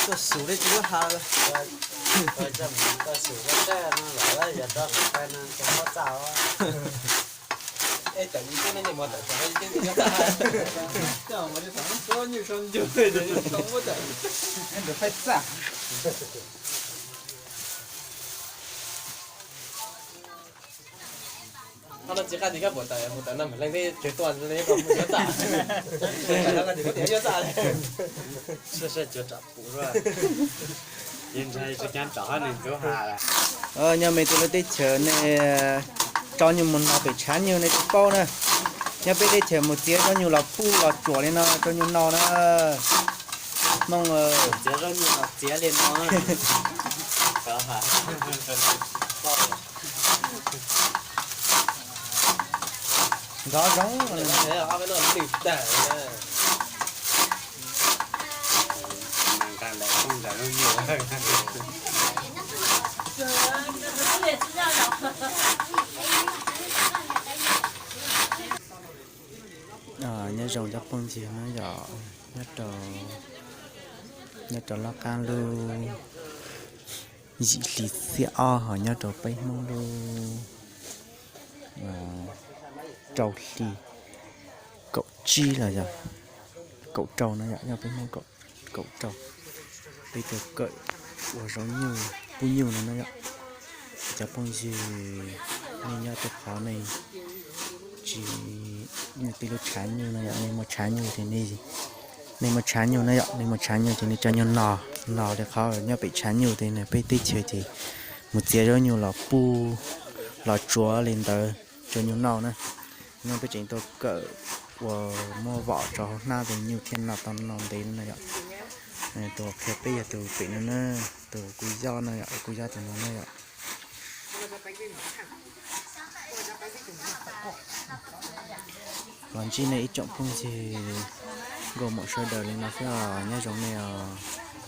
Tuaj xus li tsis lub hav. Qhov no tsis qab tias koj pum tawm mus tawm no leej twg tuaj mus yuav txaj. Yuav txaj. Sab sab cuav tsam pum. Nyob me tus lub teb chaws nej tso nyuj mus no pem tshav nyuj nej tsis paub na. Nyob peb teb chaws mus txiav zaub nyuj los puj los tsuam li no rau nyuj no na. Hmoob txiav zaub nyuj los txiav li no. Ntxov zoo. Nyob zoo cov phooj ywg na yom, nyob rau lub qab lub yim hli xiab ob ho nyob rau peb Hmoob lub rau hli kaum tsib los yog kaum rau no yom, nyob peb Hmoob kaum rau, peb tuaj kawm ua zaub nyuj puj nyuj no na yom. Cov phooj ywg, nej nyob rau qhov nej tsis, nej tej lub tshav nyuj no yom, nej muaj tshav nyuj ces nej, nej muaj tshav nyuj na yom, nej muaj tshav nyuj ces nej tso nyuj no, no li qhov nyob pem tshav nyuj ces peb teb chaws ces mus txiav zaub nyuj los puj los tsuav li ntawd rau nyuj noj na. Nyob peb tseem tuaj kawm uas muab vom rau hauv hnab tus nyuj thiaj noj tau ntev no yom. Tus qhia peb yog tus pem no na, tus kuv yob no yom, kuv yob tus no na yom. Los ntsib nej ib tsoom phooj ywg nkauj muam sawv daws li no xwb os, nyob zoo nej os.